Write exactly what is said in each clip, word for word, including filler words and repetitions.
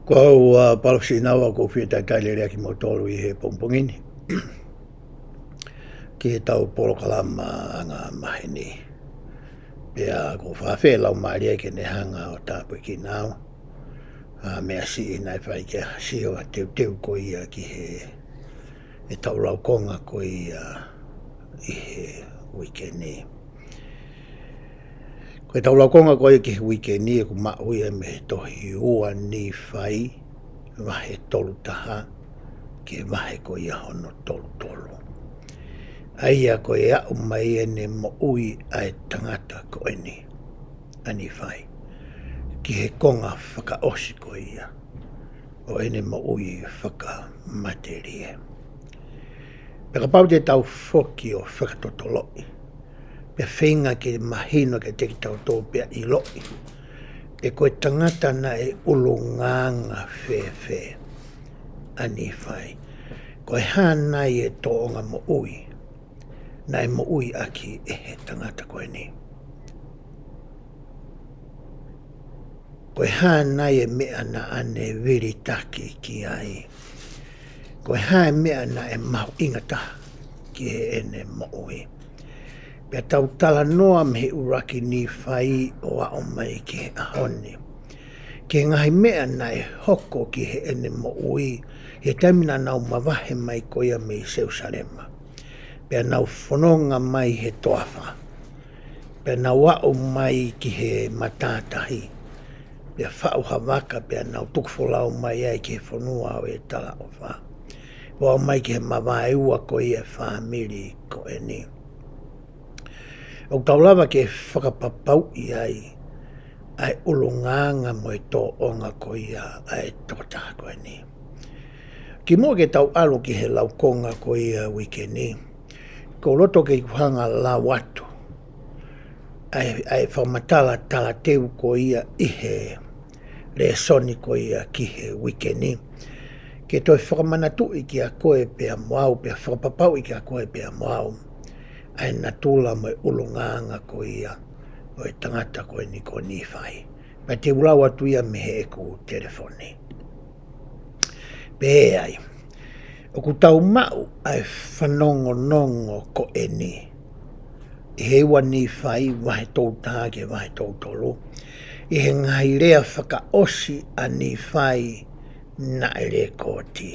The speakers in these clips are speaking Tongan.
Ko au ʻa Palōfita Sinaua, ʻoku ou fie talitali lelei kimoutolu ʻi he pongipongi ni ki heʻetau polokalama anga maheni. Pea ʻoku ou fakaafeʻi e Laumālie ke ne hanga ʻo tāpuekina au ʻa e meʻa siʻi naʻe fai ke sio ʻa teuteu ko ia ki he, ʻetau laukonga ko ia ʻi he uike ni. Ko ʻetau laukonga ko ia ki he uike ni ʻoku maʻu ia mei he tohi ua Nīfai, vahe tolu taha, ki he vahe ko ia hono tolu tolu. ʻA ia ko e aʻu mai ʻene moʻui ʻa e tangata ko eni, ʻa Nīfai, ki he konga fakaʻosi ko ia ʻo ʻene moʻui fakamatelie. Pea kapau te tau foki ʻo fakatotoloʻi, pea feinga ke mahino kiate kitautolu pea ʻiloʻi pe ko e tangata naʻe ʻulungaanga fēfē ʻa Nīfai. Ko e hā nai e tōʻonga moʻui naʻe moʻui ʻaki ʻe he tangata ko eni? Ko e hā nai e meʻa naʻa ne vilitaki ki ai? Ko e hā e meʻa naʻe mahuʻinga taha ki heʻene moʻui? Pea tau talanoa mei he ʻuluaki Nīfai ʻo aʻu mai ki he ʻaho ni ki he ngaahi meʻa naʻe hoko ki heʻene moʻui ʻi he taimi naʻa nau mavahe mai ko ia mei Selusalema, pea nau fononga mai he toafa, pea nau aʻu mai ki he matātahi, pea faʻu ha vaka, pea nau tukufolau mai ai ki he fonua ʻo e talaʻofa, ʻo aʻu mai ki he mavaeua ko ia e fāmili ko eni. ʻOku tau lava ke fakapapauʻi ai ʻa e ʻulungaanga mo e tōʻonga ko ia ʻa e tokotaha ko eni. Kimuʻa ke tau ʻalu ki he laukonga ko ia uike ni, ʻoku ou loto ke u hanga ʻo lau atu ʻa e, ʻa e fakamatala talateu ko ia ʻi he lēsoni ko ia ki he uike ni, ke toe fakamanatuʻi kiate koe pea mo au, pea fakapapauʻi kiate koe pea mo au ʻa e natula mo e ʻulungaanga ko ia ʻo e tangata ko eni ko Nīfai. Pea te u lau atu ia mei heʻeku telefoni. Pehē ai, ʻoku tau maʻu ʻa e fanongonongo ko eni ʻi he ua Nīfai vahe tolu taha ki he vahe tolu tolu, ʻi he ngaahi lea fakaʻosi ʻa Nīfai naʻe lēkooti.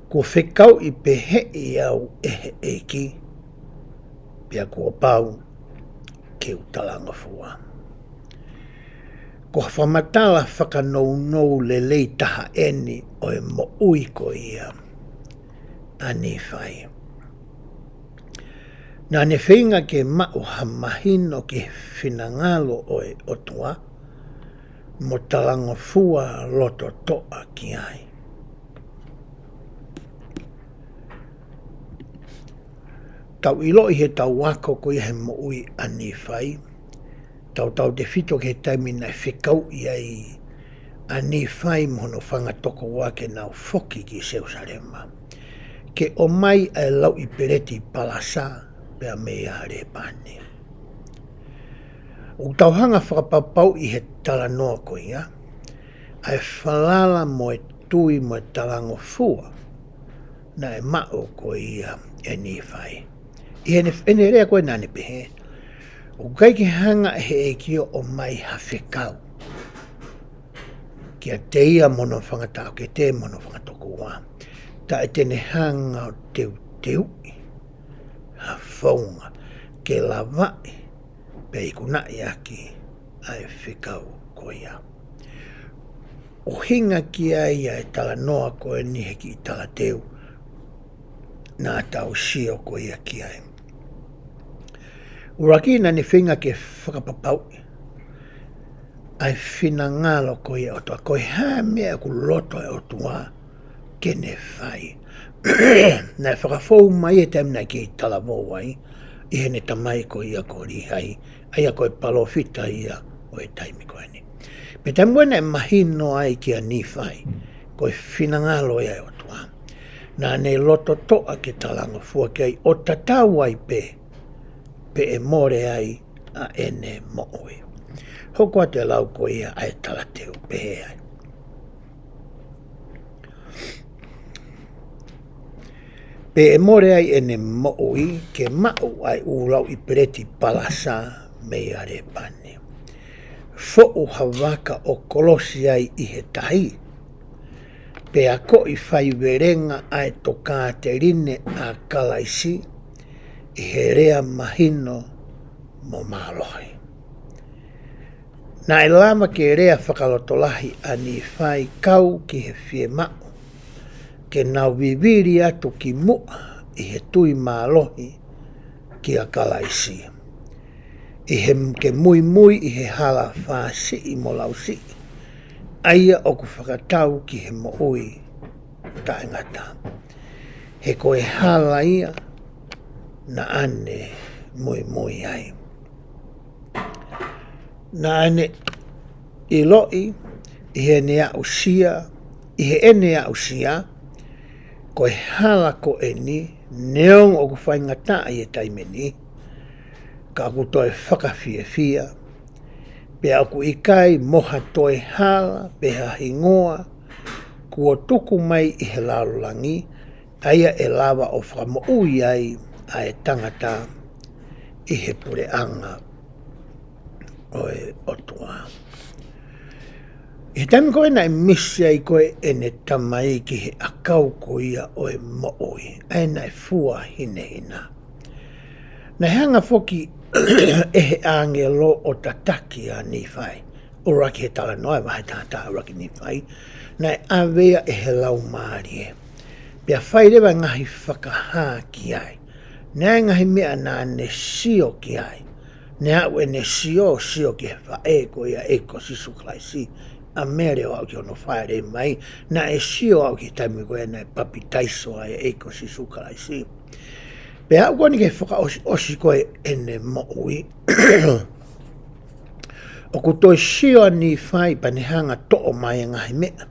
Kuo fekauʻi pehē au ʻe he ʻEiki, pea kuo pau ke u talangofua. Ko e fakamatala fakanounou lelei taha eni ʻo e moʻui ko ia ʻa Nīfai. Naʻa ne feinga ke maʻu ha mahino ki he finangalo ʻo e ʻOtua, mo talangofua lototoʻa ki ai. Tau ʻiloʻi heʻetau ako ko ia he moʻui ʻa Nīfai, tautautefito ki he taimi naʻe fekauʻi ai ʻa Nīfai mo hono fanga tokoua ke nau foki ki Selusalema, ke ʻomai ʻa e lauʻi peleti palasa pea mei ʻa Lēpani. ʻOku tau hanga ʻo fakapapauʻi he talanoa ko ia ʻa e falala mo e tui mo e talangofua naʻe maʻu ko ia ʻe Nīfai. ʻI heʻene, ʻene lea ko ē naʻa ne pehē, ʻoku ʻikai ke hanga ʻe he ʻEiki ʻo ʻomai ha fekau kiate ia mo hono fanga taʻokete mo hono fanga tokoua, taʻe te ne hanga ʻo teuteuʻi ha founga ke lavaʻi pea ikunaʻi ʻaki ʻa e fekau ko ia. ʻUhinga ki ai ʻa e talanoa ko eni he kiʻi talateu naʻa tau sio ko ia ki ai. ʻUluaki, naʻa ne feinga ke fakapapauʻi ʻa e finangalo ko ia ʻo e ʻOtua, ko e hā e meʻa ʻoku loto e ʻOtua ke ne fai. Naʻe fakafou mai he taimi naʻe kei talavou ai ʻi heʻene tamai ko ia ko Līhai, ʻa ia ko e palōfita ia ʻo e taimi ko eni. Pea taimi ko ē naʻe mahino ai kia Nīfai ko e finangalo ia e ʻOtua, naʻa ne lototoʻa ke talangofua ki ai, ʻo tatau ai pē pe ʻe mole ai ʻa ʻene moʻui. Hoko atu e lau ko ia ʻa e talateu, pehē ai, Pea ʻe mole ai ʻene moʻui ke maʻu ʻa e ʻū lauʻi peleti palasa mei ʻAlepane. Foʻu ha vaka ʻo kolosi ai ʻi he tahi. Pea akoʻi faivelenga ʻa e tokāteline ʻa Kalaisi ʻi he lea mahino mo mālohi. Naʻe lava ke lea fakalotolahi ʻa Nīfai kau ki he fiemaʻu ke nau vivili atu ki muʻa ʻi he tui mālohi kia Kalaisi, ʻi he ke muimui ʻi he hala fāsiʻi mo lausiʻi, ʻa ia ʻoku fakatau ki he moʻui taʻengata. He ko e hala ia naʻa ne muimui ai. Naʻa ne ʻiloʻi ʻi heʻene aʻusia, ʻi heʻene aʻusia, ko e hala ko eni, neongo ʻoku faingataʻa ʻi he taimi ni, ka ʻoku toe fakafiefia, pea ʻoku ʻikai mo ha toe hala pe ha hingoa kuo tuku mai ʻi he lalolangi, ʻa ia ʻe lava ʻo fakamoʻui ai ʻa e tangata ʻi he puleʻanga ʻo e ʻOtua. ʻI he taimi ko ē naʻe misi ai ko ē ʻene tamai ki he ʻakau ko ia ʻo e moʻui, ʻa ia naʻe fua hinehina. Naʻe hanga foki ʻe he ʻāngelo ʻo tataki ʻa Nīfai. ʻUluaki he talanoa ʻi he vahe taha taha ʻuluaki Nīfai, naʻe ʻave ia ʻe he Laumālie. Pea fai leva e ngaahi fakahā ki ai. Naʻe ngaahi meʻa naʻa ne sio ki ai. Naʻe aʻu ʻene sio, sio ki he faʻē ko ia ʻa e ʻEiki ko Sīsū Kalaisi, ʻa Mele ʻo aʻu ki hono fāʻeleʻi mai, naʻe sio aʻu ki he taimi ko ia naʻe papitaiso ai ʻa e ʻEiki ko Sīsū Kalaisi. Pea aʻu ko eni ki he fakaʻosiʻosi ko ē ʻene moʻui. ʻOku toe sio ʻa Nīfai pea ne hanga toʻo mai e ngaahi meʻa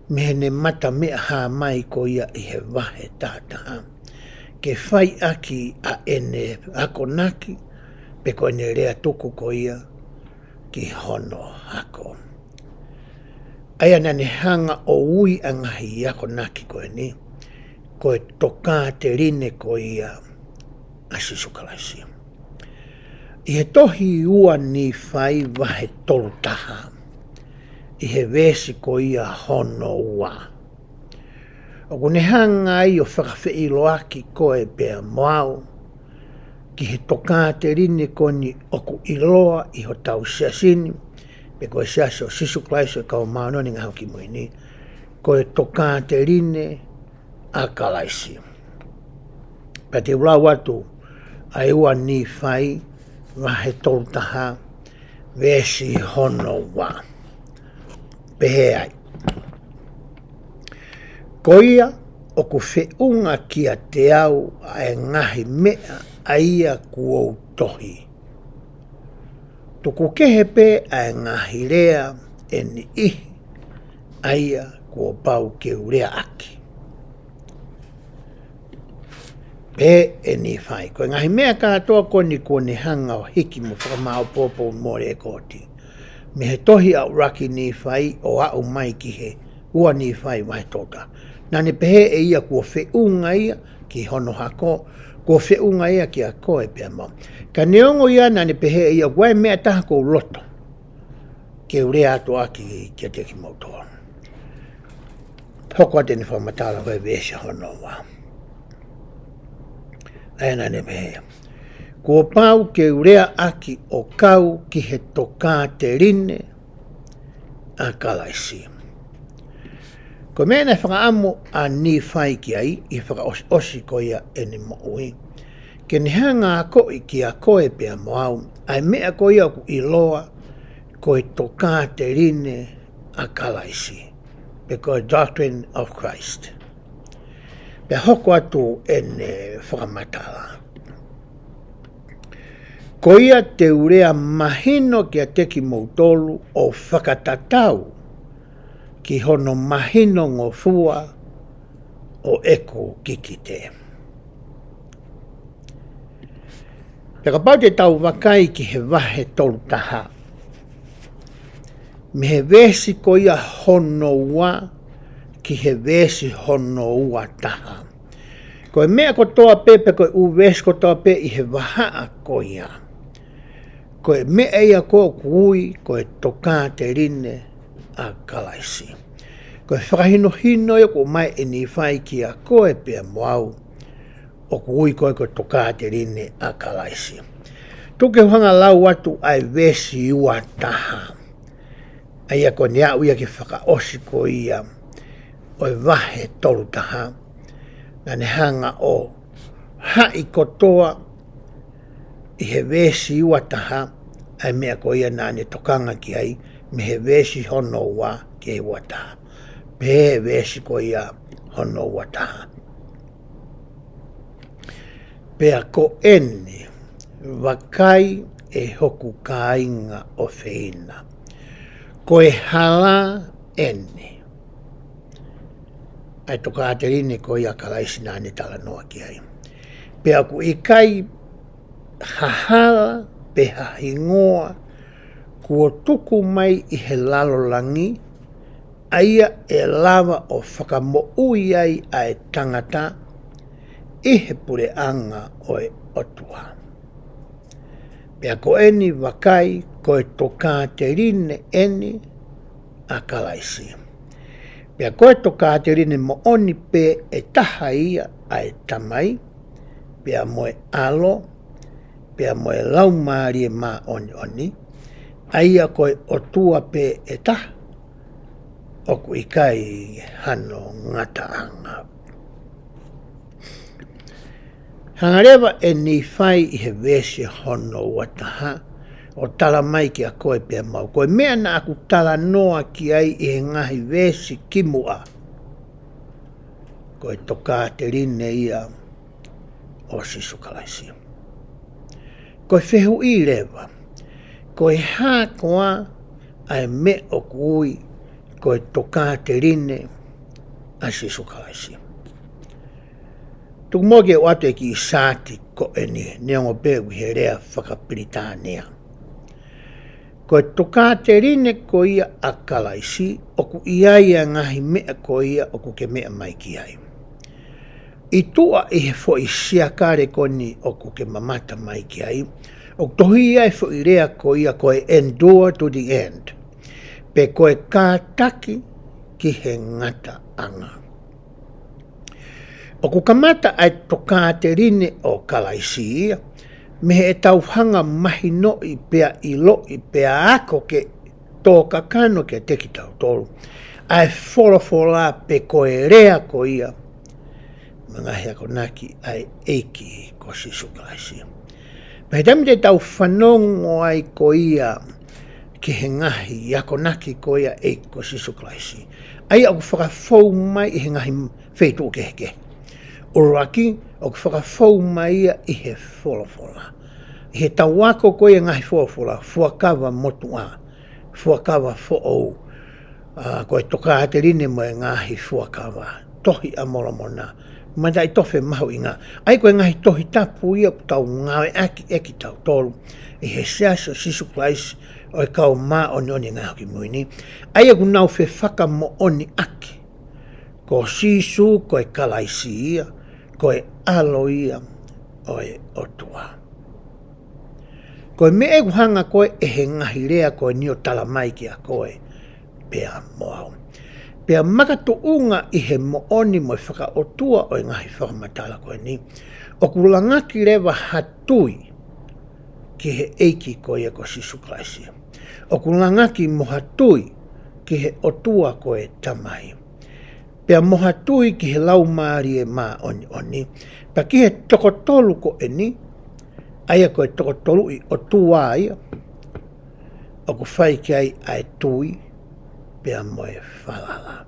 mei heʻene mata meʻa hā mai ko ia ʻi he vahe taha taha, ke fai ʻaki ʻa ʻene akonaki, pe ko ʻene lea tuku ko ia ki hono hako. ʻA ia naʻa ne hanga ʻo ui ʻa e ngaahi akonaki ko eni, ko e tokāteline ko ia ʻa Sīsū Kalaisi. ʻI he tohi ua Nīfai vahe tolu taha, ʻi he veesi ko ia hono ua, ʻoku ne hanga ai ʻo fakafeʻiloaki koe pea mo au ki he tokāteline ko eni ʻoku ʻiloa ʻi hotau siasi ni, pe ko e Siasi ʻo Sīsū Kalaisi ʻo e Kau Māʻoniʻoni ʻi he Ngaahi ʻAho Kimui Ni, ko e tokāteline ʻa Kalaisi. Pea te u lau atu ʻa e ua Nīfai vahe tolu taha, veesi hono ua. Pehē ai: Ko ia ʻoku feʻunga kiate au ʻa e ngaahi meʻa ʻa ia kuo u tohi, tuku kehe pē ʻa e ngaahi lea ʻe niʻihi ʻa ia kuo pau ke u leaʻaki. Pehē ʻe Nīfai, ko e ngaahi meʻa kātoa ko eni kuo ne hanga ʻo hiki mo fakamāʻopoʻopo mo lekooti mei he tohi ʻa ʻuluaki Nīfai ʻo aʻu mai ki he ua Nīfai vahe tolu taha. Naʻa ne pehē ʻe ia kuo feʻunga ia ki hono hako, kuo feʻunga ia kiate koe pea mo au. Ka neongo ia naʻa ne pehē ʻe ia, ʻoku ʻi ai e meʻa ʻe taha ʻoku ou loto ke u lea atu ʻaki kiate kimoutolu. Hoko atu ʻene fakamatala ko e veesi hono ua. ʻA ia naʻa ne pehē: Kuo pau ke u leaʻaki ʻo kau ki he tokāteline ʻa Kalaisi. Ko e meʻa naʻe fakaʻamu ʻa Nīfai ki ai ʻi he fakaʻosiʻosi ko ia ʻene moʻui, ke ne hanga ʻo akoʻi kiate koe pea mo au ʻa e meʻa ko ia ʻoku ʻiloa ko e tokāteline ʻa Kalaisi, pe ko e doctrine of Christ. Pea hoko atu ʻene fakamatala: Ko ia te u lea mahino kiate kimoutolu ʻo fakatatau ki hono mahinongofua ʻo ʻeku kikite. Pea kapau te tau vakai ki he vahe tolu taha, mei he veesi ko ia hono ua ki he veesi hono ua taha, Ko e meʻa kotoa pē, pe ko e ʻū veesi kotoa pē ʻi he vahaʻa ko ia, ko e meʻa ia ko ē ʻoku ui ko e tokāteline ʻa Kalaisi. Ko e fakahinohino ia ʻoku ʻomai ʻe Nīfai kiate koe pea mo au, ʻoku ui ko ē ko e tokāteline ʻa Kalaisi. Tuku ke u hanga ʻo lau atu ʻa e veesi ua taha, ʻa ia ko ʻene aʻu ia ki he fakaʻosi ko ia ʻo e vahe tolu taha. Naʻa ne hanga ʻo haʻi kotoa ʻi he veesi ua taha ʻa e meʻa ko ia naʻa ne tokanga ki ai, mei he veesi hono ua ki he ua taha. Pehē ʻe he veesi ko ia hono ua taha: Pea ko eni, vakai, ʻe hoku kāinga ʻofeina, ko e hala eni. ʻA e tokāteline ko ia ʻa Kalaisi naʻa ne talanoa ki ai. Pea ʻoku ʻikai ha hala pe ha hingoa kuo tuku mai ʻi he lalo langi, ʻa ia ʻe lava ʻo fakamoʻui ai ʻa e tangata ʻi he puleʻanga ʻo e ʻOtua. Pea ko eni, vakai, ko e tokāteline eni ʻa Kalaisi. Pea ko e tokāteline moʻoni pē ʻe taha ia, ʻa e Tamai, pea mo e ʻAlo, pea mo e Laumālie Māʻoniʻoni, ʻa ia ko e ʻOtua pē ʻe taha, ʻoku ʻikai hano ngataʻanga. Hanga leva ʻe Nīfai ʻi he veesi hono ua taha ʻo tala mai kiate koe pea mo au, ko e meʻa naʻa ku talanoa ki ai ʻi he ngaahi veesi kimuʻa, ko e tokāteline ia ʻo Sīsū Kalaisi. Ko e fehuʻi leva, ko e hā koā ʻa e meʻa ʻoku ui ko e tokāteline ʻa Sīsū Kalaisi? Tuku muʻa ke u ʻoatu e kiʻi saati ko eni, neongo pē ʻoku ʻi he lea fakapilitānia. Ko e tokāteline ko ia ʻa Kalaisi, ʻoku ʻi ai ʻa e ngaahi meʻa ko ia ʻoku ke meʻa mai ki ai. ʻI tuʻa ʻi he foʻi siakale ko eni ʻoku ke mamata mai ki ai, ʻoku tohi ai e foʻi lea ko ia ko e endure to the end, pe ko e kātaki ki he ngataʻanga. ʻOku kamata ʻa e tokāteline ʻo Kalaisi ia mei heʻetau hanga ʻo mahinoʻi pea ʻiloʻi pea ako ke tō kakano kiate kitautolu ʻa e folofola pe ko e lea ko ia mo e ngaahi akonaki ʻa e ʻEiki ko Sīsū Kalaisi. Pea ʻi he taimi te tau fanongo ai ko ia ki he ngaahi akonaki ko ia ʻa e ʻEiki ko Sīsū Kalaisi, ʻa ia ʻoku fakafou mai ʻi he ngaahi feituʻu kehekehe. ʻUluaki, ʻoku fakafou mai ia ʻi he folofola, ʻi heʻetau ako ko ia e ngaahi folofola, Fuakava Motuʻa, Fuakava Foʻou, ʻa, ko e Tokāteline mo e Ngaahi Fuakava, Tohi ʻa Molomona, Mataʻitofe Mahuʻinga. ʻA ia ko e ngaahi Tohi Tapu ia ʻoku tau ngāueʻaki ʻe kitautolu ʻi he Siasi ʻo Sīsū Kalaisi ʻo e Kau Māʻoniʻoni ʻi he Ngaahi ʻAho Kimui Ni, ʻa ia ʻoku nau fefakamoʻoniʻaki ko Sīsū ko e Kalaisi ia, ko e ʻAlo ia ʻo e ʻOtua. Ko e meʻa ʻoku hanga ko ē ʻe he ngaahi lea ko eni ʻo tala mai kiate koe pea mo au. Pea makatuʻunga ʻi he moʻoni mo e fakaʻotua ʻo e ngaahi fakamatala ko eni, ʻoku langaki leva ha tui ki he ʻEiki ko ia ko Sīsū Kalaisi. ʻOku langaki mo ha tui ki he ʻOtua ko e Tamai, pea mo ha tui ki he Laumālie Māʻoniʻoni, pea ki he toko tolu ko eni, ʻa ia ko e toko toluʻi ʻotua ia, ʻoku fai ki ai ʻa e tui pea mo e falala.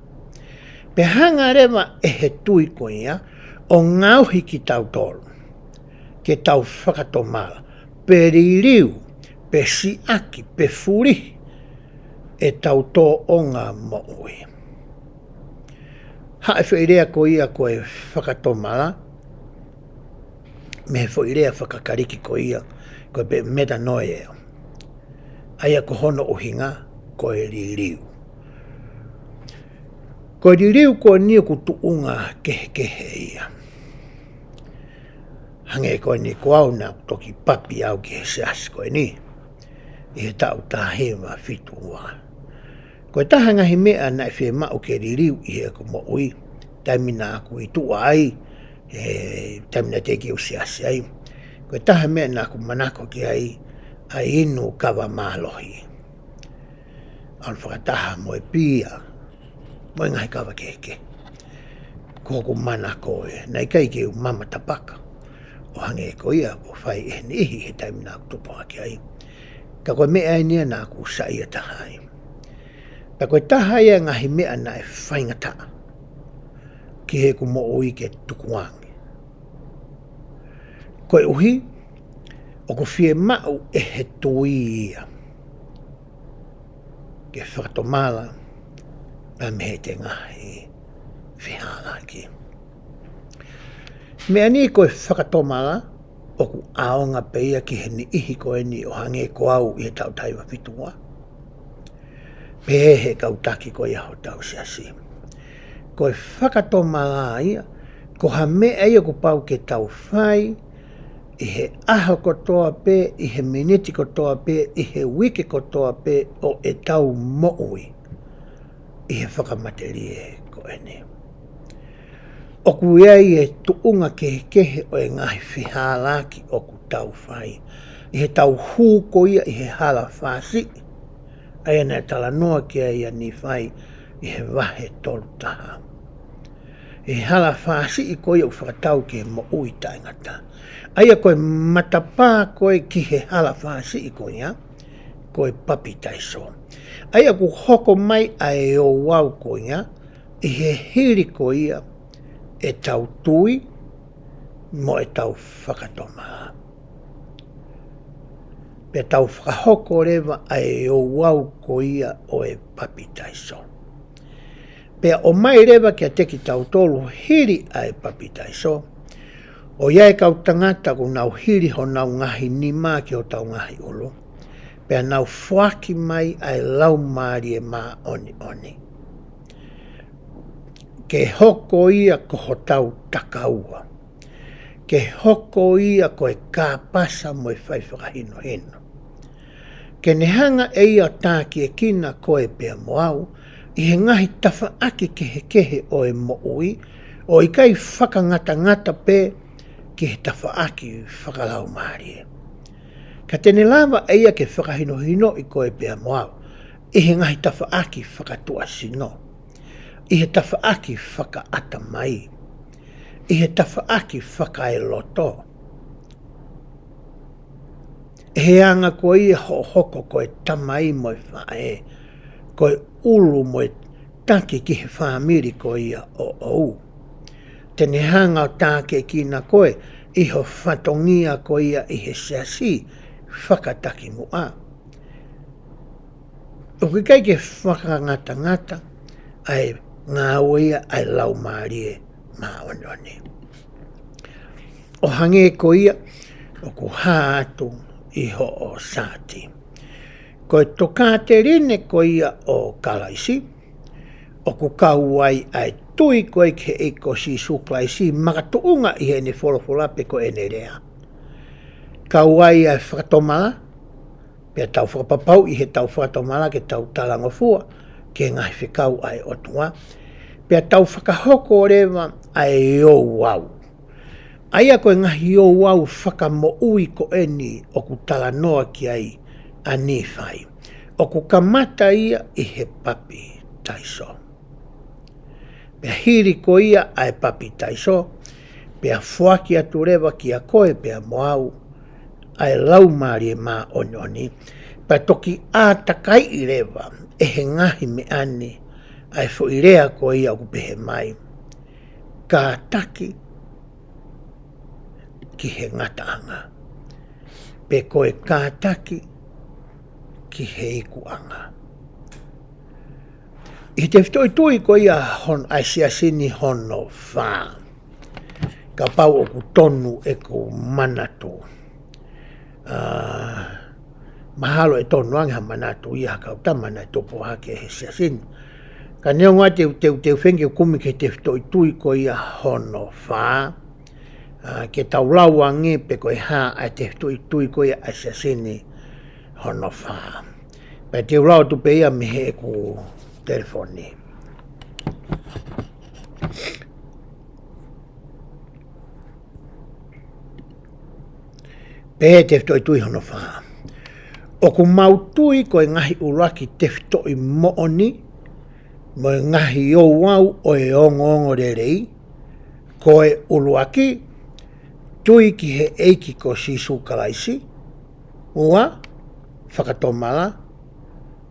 Pea hanga leva ʻe he tui ko ia ʻo ngaohi kitautolu ke tau fakatomala, pe liliu, pe siʻaki, pe fulihi ʻetau tōʻonga moʻui. Haʻu e foʻi lea ko ia ko e fakatomala mei he foʻi lea faka-Kalisi ko ia ko e pe-, metanoeo, ʻa ia ko hono ʻuhinga ko e liliu. Ko e liliu ko eni ʻoku tuʻunga kehekehe ia. Hangē ko eni ko au naʻa ku toki papi au ki he siasi ko eni ʻi he taʻu taha hiva fitu ua. Ko e taha e ngaahi meʻa naʻe fiemaʻu ke liliu ʻi heʻeku moʻui, taimi naʻa ku ʻi tuʻa ai, he taimi naʻe teʻeki ke u siasi ai. Ko e taha e meʻa naʻa ku manako ki ai, ʻa e inu kava mālohi. ʻAlu fakataha mo e pia, mo e ngaahi kava kehekehe. Ko hoku manako ē, naʻe ʻikai ke u mama tapaka ʻo hangē ko ia kuo fai ʻe he niʻihi he taimi naʻa ku tupu hake ai. Ka ko e meʻa eni ia naʻa ku saiʻia taha ai. Pea ko e taha ia e ngaahi meʻa naʻe faingataʻa ki heʻeku moʻui ke tukuange. Koeʻuhi, ʻoku fiemaʻu ʻe he tui ia ke fakatomala pea mei heʻete ngaahi fehālaaki. Meʻa ni ko e fakatomala ʻoku ʻaonga pē ia ki he niʻihi ko eni ʻo hangē ko au ʻi he taʻu taha hiva fitu ua. Pehē he kau taki ko ia hotau siasi. Ko e fakatomala ia, ko ha meʻa ia kuo pau ke tau fai, ʻi he ʻaho kotoa pē, ʻi he miniti kotoa pē, ʻi he uike kotoa pē ʻo ʻetau moʻui ʻi he fakamatelie ko eni. ʻOku ʻi ai e tuʻunga kehekehe ʻo e ngaahi fehālaaki ʻoku tau fai ʻi heʻetau hū ko ia ʻi he hala fāsiʻi, ʻa ia naʻe talanoa ki ai ʻa Nīfai ʻi he vahe tolu taha. ʻI he hala fāsiʻi ko ia ʻoku fakatau ki he moʻui taʻengata. ʻA ia ko e matapā ko ē ki he hala fāsiʻi ko ia, ko e papitaiso. ʻA ia ʻoku hoko mai ʻa e ouau ko ia, ʻi he hili ko ia ʻetau tui mo ʻetau fakatomala. Pea tau fakahoko leva ʻa e ouau ko ia ʻo e papitaiso. Pea ʻomai leva kiate kitautolu hili ʻa e papitaiso, ʻoku ʻi ai e kau tangata ʻoku nau hili honau ngaahi nima ki hotau ngaahi ʻulu, pea nau foaki mai ʻa e Laumālie Māʻoniʻoni. Ke hoko ia ko hotau takaua. Ke hoko ia ko e kāpasa mo e fai fakahinohino. Ke ne hanga ʻe ia ʻo tākiekina koe pea mo au, ʻi he ngaahi tafaʻaki kehekehe ʻo e moʻui, ʻo ʻikai fakangatangata pē ki he tafaʻaki fakalaumālie. Ka te ne lava ʻe ia ke fakahinohinoʻi koe pea mo au, ʻi he ngaahi tafaʻaki fakatuʻasino, ʻi he tafaʻaki fakaʻatamai, ʻi he tafaʻaki fakaeloto. ʻI he anga ko ia hoʻo hoko ko e tamai mo e faʻē, ko e ʻulu mo e taki ki he fāmili ko ia ʻoʻou. Te ne hanga ʻo tākiekina koe ʻi ho fatongia ko ia ʻi he siasi fakatakimuʻa. ʻOku ʻikai ke fakangatangata ʻa e ngāue ia ʻa e Laumālie Māʻoniʻoni. ʻO hangē ko ia ʻoku hā atu ʻi hoʻo saati. Ko e tokāteline ko ia ʻo Kalaisi, ʻoku kau ai ʻa e tui ko ē ki he ʻEiki ko Sīsū Kalaisi, makatuʻunga ʻi heʻene folofola pe ko ʻene lea. Kau ai ʻa e fakatomala, pea tau fakapapauʻi heʻetau fakatomala ke tau talangofua ki he ngaahi fekau ʻa e ʻOtua. Pea tau fakahoko leva ʻa e ouau. ʻA ia ko e ngaahi ouau fakamoʻui ko eni ʻoku talanoa ki ai ʻa Nīfai. ʻOku kamata ia ʻi he papitaiso. Pea hili ko ia ʻa e papitaiso, pea foaki atu leva kiate koe pea mo au ʻa e Laumālie Māʻoniʻoni, pea toki ʻātakaiʻi leva ʻe he ngaahi meʻa ni ʻa e foʻi lea ko ia ʻoku pehē mai, kātaki ki he ngataʻanga, pe ko e kātaki ki he ikuʻanga. ʻI he tefitoʻi tui ko ia hon-, ʻa e siasi ni hono fā. Kapau ʻoku tonu ʻeku manatu. Ā, mahalo ʻe tonu ange ha manatu ia ha kau tama naʻe tupu hake he siasi ni. Ka neongo ʻa e teu, teu, teu fengi ʻo kumi ki he tefitoʻi tui ko ia hono fā. ʻa, ke tau lau ange pe ko e hā ʻa e tefitoʻi tui ko ia ʻa e siasi ni hono fā. Pea te u lau atu pē ia mei heʻeku telefoni. Pehē ʻe he tefitoʻi tui hono fā: ʻOku mau tui ko e ngaahi ʻuluaki tefitoʻi moʻoni mo e ngaahi ouau ʻo e ongoongolelei, ko e ʻuluaki, tui ki he ʻEiki ko Sīsū Kalaisi. Ua, fakatomala.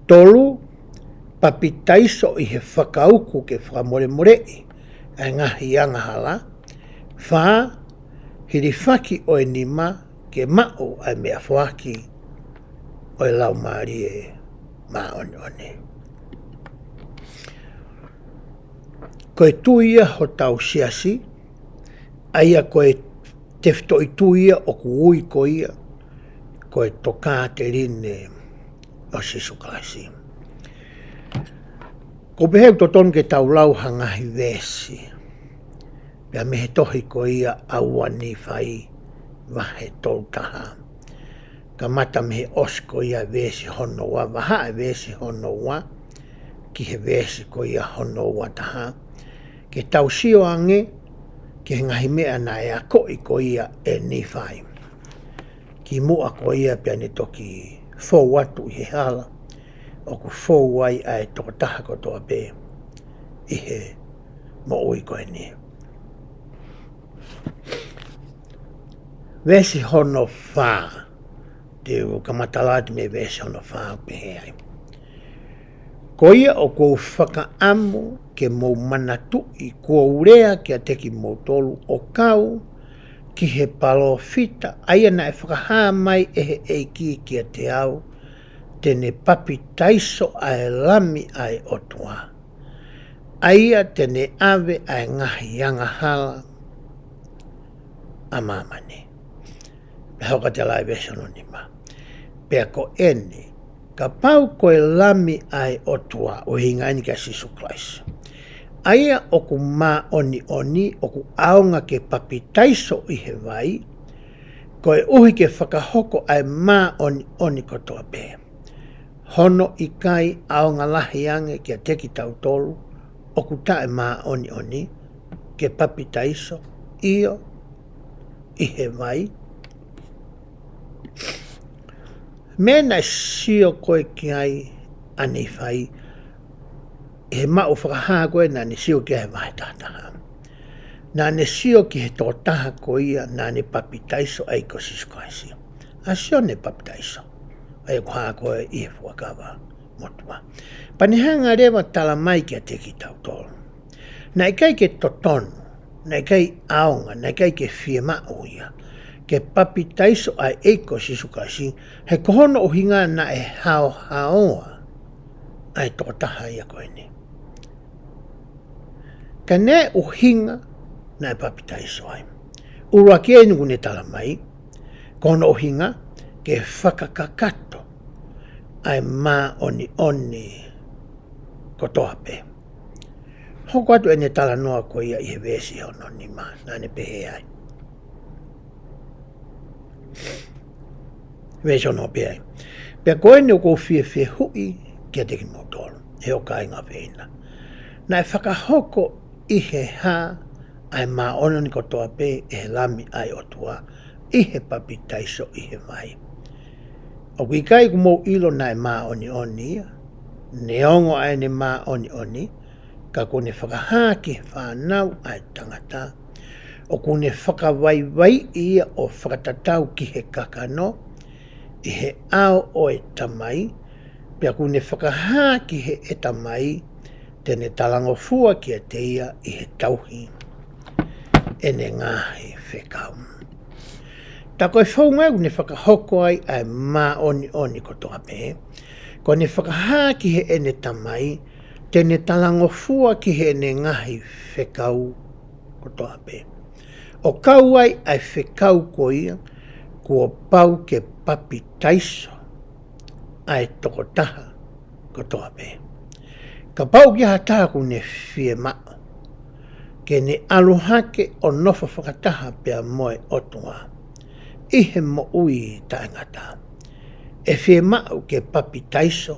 Tolu, papitaiso ʻi he fakauku ke fakamolemoleʻi ʻa e ngaahi angahala. Fā, hilifaki ʻo e nima ke maʻu ʻa e meʻafoaki ʻo e Laumālie Māʻoniʻoni. Ko e tui ia hotau siasi, ʻa ia ko e tefitoʻi tui ia ʻoku ui ko ia ko e tokāteline ʻo Sīsū Kalaisi. ʻOku ou pehē ʻoku totonu ke tau lau ha ngaahi veesi pea mei he tohi ko ia ʻa ua Nīfai vahe tolu taha. Kamata mei he ʻosi ko ia veesi hono ua, vahaʻa e veesi hono ua ki he veesi ko ia hono ua taha, ke tau sio ange ki he ngaahi meʻa naʻe akoʻi ko ia ʻe Nīfai kimuʻa ko ia pea ne toki fou atu ʻi he hala ʻoku fou ai ʻa e tokotaha kotoa pē ʻi he moʻui ko eni. Veesi hono fā, te u kamata lau atu mei he veesi hono fā, ʻoku pehē ai: Ko ia ʻoku ou fakaʻamu ke mou manatuʻi kuo u lea kiate kimoutolu ʻo kau ki he palōfita, ʻa ia naʻe fakahā mai ʻe he ʻEiki kiate au, te ne papitaiso ʻa e Lami ʻa e ʻOtua, ʻa ia te ne ʻave ʻa e ngaahi angahala ʻa māmani. Pea hoko atu e lau ʻa e veesi hono nima: Pea ko eni, kapau ko e Lami ʻa e ʻOtua, ʻuhinga eni kia Sīsū Kalaisi, ʻa ia ʻoku māʻoniʻoni, ʻoku ʻaonga ke papitaiso ʻi he vai, koeʻuhi ke fakahoko ʻa e māʻoniʻoni kotoa pē, hono ʻikai ʻaonga lahi ange kiate kitautolu ʻoku taʻemāʻoniʻoni ke papitaiso, ʻio, ʻi he vai? Meʻa naʻe sio ko ē ki ai ʻa Nīfai, ʻi he maʻu fakahā ko ē naʻa ne sio ki ai he vahe taha taha, naʻa ne sio ki he tokotaha ko ia naʻa ne papitaiso ai ko Sīsū Kalaisi, ʻa Sione Papitaiso, ʻa ia ʻoku hā ko ē ʻi he Fuakava Motuʻa. Pea ne hanga leva ʻo tala mai kiate kitautolu, naʻe ʻikai ke totonu, naʻe ʻikai ʻaonga, naʻe ʻikai ke fiemaʻu ia ke papitaiso ʻa e ʻEiki ko Sīsū Kalaisi, he ko hono ʻuhinga naʻe haohaoa ʻa e tokotaha ia ko eni. Ka naʻe ʻuhinga naʻe papitaiso ai. ʻUluaki eni ʻoku ne tala mai, ko hono ʻuhinga ke fakakakato ʻa e māʻoniʻoni kotoa pē. Hoko atu ʻene talanoa ko ia ʻi he veesi hono nima, naʻa ne pehē ai. Veesi hono pehē ai: Pea ko eni ʻoku ou fie fehuʻi kiate kimoutolu, ʻe hoku kāinga ʻofeina, naʻe fakahoko ʻi he hā ʻa e māʻoniʻoni kotoa pē ʻe he Lami ʻa e ʻOtua ʻi he papitaiso ʻi he vai? ʻOku ʻikai ʻoku mou ʻilo naʻe māʻoniʻoni ia, neongo ʻa ʻene māʻoniʻoni, ka kuo ne fakahā ki he fānau ʻa e tangata, ʻoku ne fakavaivaiʻi ia ʻo fakatatau ki he kakano, ʻi he ʻao ʻo e Tamai, pea ʻoku ne fakahā ki heʻe Tamai te ne talangofua kiate ia ʻi he tauhi ʻene ngaahi fekau. Tā ko e founga ʻoku ne fakahoko ai ʻa e māʻoniʻoni kotoa pē, ko ʻene fakahā ki heʻene Tamai te ne talangofua ki heʻene ngaahi fekau kotoa pē, ʻo kau ai ʻa e fekau ko ia kuo pau ke papitaiso ʻa e tokotaha kotoa pē. Kapau ʻoku ʻi ai ha taha ʻoku ne fiemaʻu ke ne ʻalu hake ʻo nofo fakataha pea mo e ʻOtua ʻi he moʻui taʻengata. ʻE fiemaʻu ke papitaiso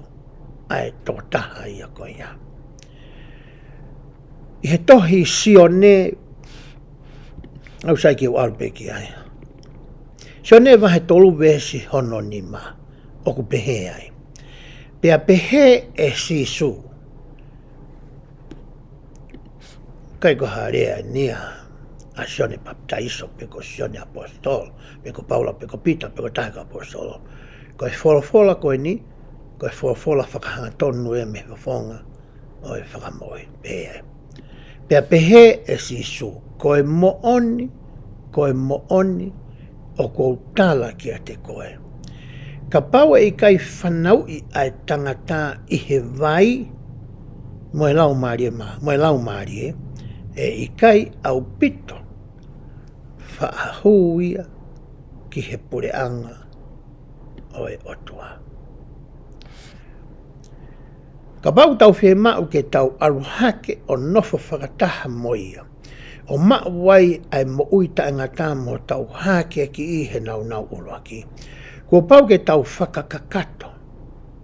ʻa e tokotaha ia ko ia. ʻI he tohi Sione, ʻoku sai ke u ʻalu pē ki ai. Sione vahe tolu veesi hono nima, ʻoku pehē ai. Pea pehē ʻe Sīsū, ʻikai ko ha lea eni ia ʻa Sione Papitaiso, pe ko Sione ʻAposetolo, pe ko Paula, pe ko Pita, pe ko e taha ʻo e kau ʻaposetolo. Ko e folofola ko eni, ko e folofola fakahangatonu ē mei he fofonga ʻo e Fakamoʻui, pehē ai. Pea pehē ʻe Sīsū, ko e moʻoni, ko e moʻoni, ʻoku ou tala kiate koe. Kapau ʻe ʻikai fanauʻi ʻa e tangata ʻi he vai, mo e Laumālie Mā-, mo e Laumālie, ʻe ʻikai ʻaupito faʻa hū ia ki he puleʻanga ʻo e ʻOtua. Kapau tau fiemaʻu ke tau ʻalu hake ʻo nofo fakataha mo ia, ʻo maʻu ai ʻa e moʻui taʻengata mo tau hākeakiʻi he nāunau ʻuluaki, kuo pau ke tau fakakakato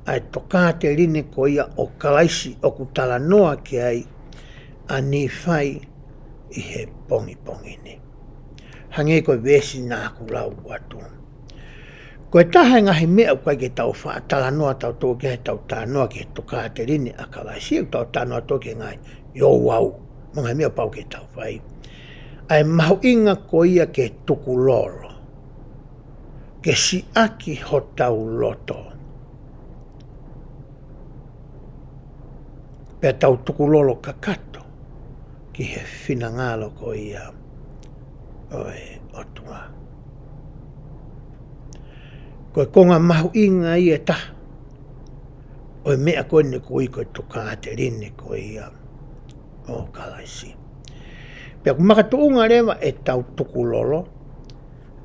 ʻa e tokāteline ko ia ʻo Kalaisi ʻoku talanoa ki ai ʻa Nīfai ʻi he pongipongi ni. Hangē ko e veesi naʻa ku lau atu. Ko e taha e ngaahi meʻa ʻoku ʻikai ke tau faʻa talanoa tautolu ki ai, tau talanoa ki he tokāteline ʻa Kalaisi, ʻoku tau talanoa tautolu ki he ngaahi ouau, mo e ngaahi meʻa ʻoku pau ke tau fai. ʻA e mahuʻinga ko ia ke tukulolo, ke siʻaki hotau loto, pea tau tukulolo kakato ki he finangalo ko ia ʻo e ʻOtua. Ko e konga mahuʻinga ia ʻe taha ʻo e meʻa ko eni ʻoku ui ko e tokāteline ko ia ʻo Kalaisi. Pea ʻoku makatuʻunga leva ʻetau tukulolo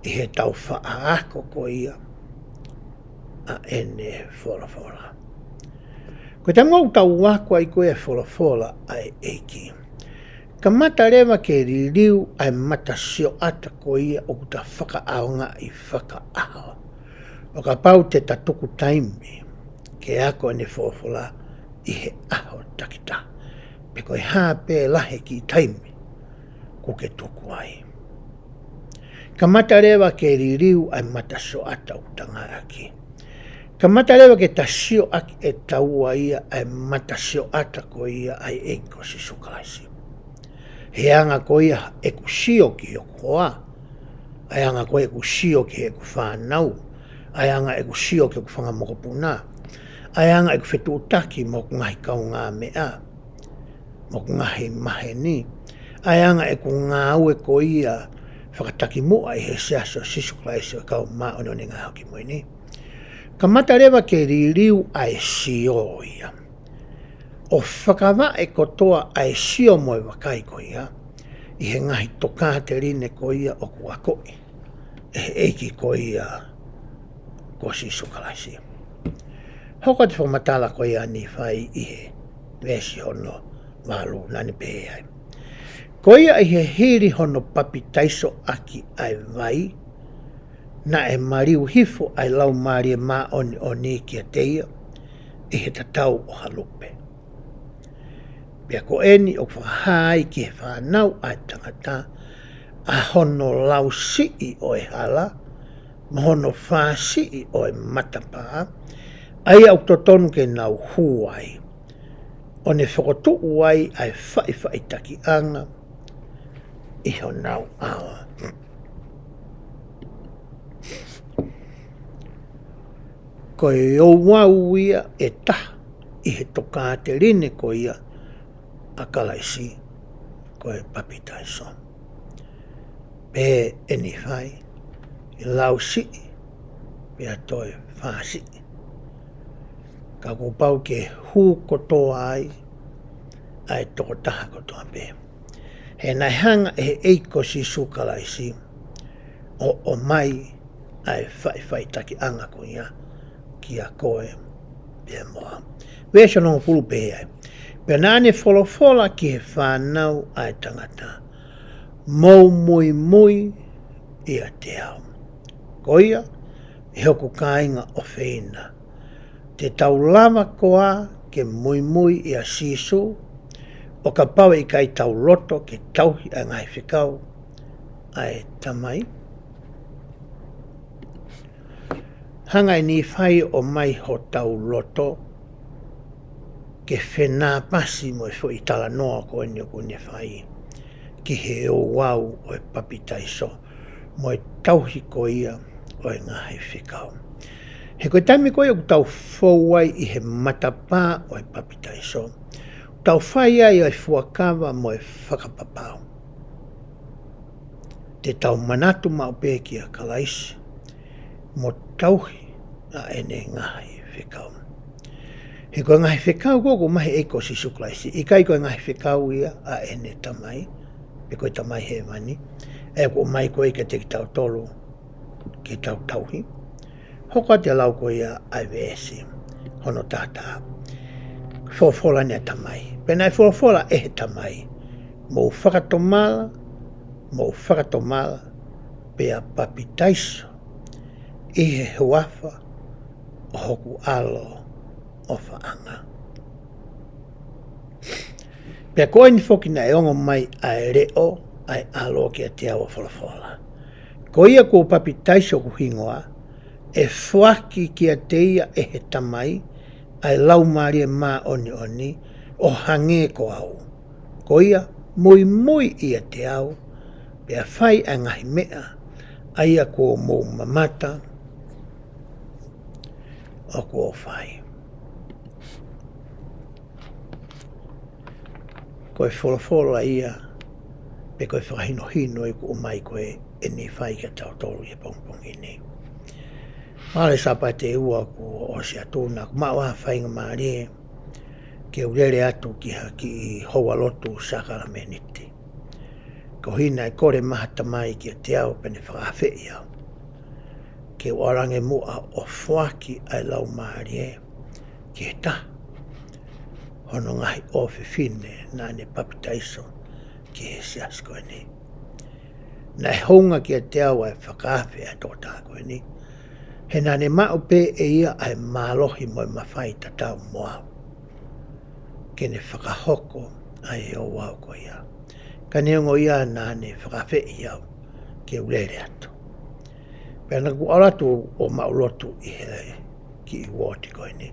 ʻi heʻetau faʻa ako ko ia ʻa ʻene folofola. Ko e taimi ʻoku tau ako ai ko ia e folofola ʻa e ʻEiki, kamata leva ke liliu ʻa e matasioʻata ko ia ʻoku ta fakaʻaongaʻi fakaʻaho. ʻO kapau te ta tuku taimi ke ako ʻene folofola ʻi he ʻaho takitaha, pe ko e hā pē lahi e kiʻi taimi ʻoku ke tuku ai, kamata leva ke liliu ʻa e matasioʻata ʻoku ta ngāueʻaki. Kamata leva ke ta sio ʻaki ʻe taua ia ʻa e matasioʻata ko ia ʻa e ʻEiki ko Sīsū Kalaisi. He anga ko ia ʻeku sio ki hoku hoa, ʻa e anga ko ia ʻeku sio ki heʻeku fānau, ʻa e anga ʻeku sio ki hoku fanga mokopuna, ʻa e anga ʻeku fetuʻutaki mo hoku ngaahi kaungāmeʻa, mo hoku ngaahi maheni, ʻa e anga ʻeku ngāue ko ia fakatakimuʻa ʻi he Siasi ʻo Sīsū Kalaisi ʻo e Kau Māʻoniʻoni ʻi he Ngaahi ʻAho Kimui Ni. Kamata leva ke liliu ʻa e sio ia, ʻo fakavaʻe kotoa ʻa e sio mo e vakai ko ia ʻi he ngaahi tokāteline ko ia ʻoku akoʻi ʻe he ʻEiki ko ia ko Sīsū Kalaisi. Hoko atu e fakamatala ko ia ʻa Nīfai ʻi he veesi hono valu, naʻa ne pehē ai. Ko ia ʻi he hili hono papitaiso ʻaki ʻa e vai, naʻe maliu hifo ʻa e Laumālie Māʻoniʻoni kiate ia ʻi he tatau ʻo ha lupe. Pea ko eni ʻoku fakahā ai ki he fānau ʻa e tangata ʻa hono lausiʻi ʻo e hala, mo hono fāsiʻi ʻo e matapā, ʻa ia ʻoku totonu ke nau hū ai, ʻo ne fokotuʻu ai ʻa e faʻifaʻitakiʻanga ʻi honau ʻao. Ko e ouau ia ʻe taha ʻi he tokāteline ko ia ʻa Kalaisi, ko e papitaiso. Pehē ʻe Nīfai, ʻe lausiʻi, pea toe fāsiʻi. Ka kuo pau ke hū kotoa ai ʻa e tokotaha kotoa pē. He naʻe hanga ʻe he ʻEiki ko Sīsū Kalaisi ʻo ʻomai ʻa e faʻifaʻitakiʻanga ko ia kia koe pea mo au. Veesi hongofulu pehē ai. Pea naʻa ne folofola ki he fānau ʻa e tangata, mou muimui ʻiate au. Ko ia, ʻe hoku kāinga ʻofeina, te tau lava koā ke muimui ʻia Sīsū, ʻo kapau ʻe ʻikai tau loto ke tauhi ʻa e ngaahi fekau ʻa e Tamai? Hanga ʻe Nīfai ʻo ʻomai hotau loto ke fenāpasi mo e foʻi talanoa ko eni ʻoku ne fai ki he ouau ʻo e papitaiso mo e tauhi ko ia ʻo e ngaahi fekau. He ko e taimi ko ia ʻoku tau fou ai ʻi he matapā ʻo e papitaiso, tau fai ai ʻa e fuakava mo e fakapapau. Te tau manatu maʻu pē kia Kalaisi mo tauhi ʻa ʻene ngaahi fekau. He ko e ngaahi fekau ko ē ʻoku ʻomai ʻe he ʻEiki ko Sīsū Kalaisi, ʻikai ko e ngaahi fekau ia ʻa ʻene Tamai, pe ko e Tamai Hēvani, ʻa ia ʻoku ʻomai ko ē kiate kitautolu ke tau tauhi. Hoko atu e lau ko ia ʻa e veesi hono taha taha. Folofola ʻa e Tamai. Pea naʻe folofola ʻe he Tamai, mou fakatomala, mou fakatomala, pea papitaiso ʻi he huafa ʻo hoku ʻAlo ʻofaʻanga. Pea ko eni foki naʻe ongo mai ʻa e leʻo ʻa e ʻAlo kiate au ʻo folofola, ko ia kuo papitaiso ʻi hoku hingoa, ʻe foaki kiate ia ʻe he Tamai ʻa e Laumālie Māʻoniʻoni ʻo hangē ko au. Ko ia, muimui ʻiate au, pea fai ʻa e ngaahi meʻa ʻa ia kuo mou mamata ʻoku ou fai. Ko e folofola ia, pe ko e fakahinohino ia ʻoku ʻomai ko ē ʻe Nīfai kiate kitautolu ʻi he pongipongi ni. Mālō e Sāpate ʻe ua kuo ʻosi atu, naʻa ku maʻu ha faingamālie ke u lele atu ki ha kiʻi houalotu sākalamēniti. Ko e ʻuhinga naʻe kole mai ha tamai kiate au pea ne fakaafeʻi au ke u ʻalu ange muʻa ʻo foaki ʻa e Laumālie ki he taha hono ngaahi ʻofefine naʻa ne papitaiso ki he siasi ko eni. Naʻe hounga kiate au ʻa e fakaafe ʻa e tokotaha ko eni, he naʻa ne maʻu pē ʻe ia ʻa e mālohi mo e mafai tatau mo au ke ne fakahoko ʻa e ouau ko ia. Ka neongo ia, naʻa ne fakaafeʻi au ke u lele atu. Pea naʻa ku ʻalu atu ʻo maʻulotu ʻi he kiʻi uooti ko eni.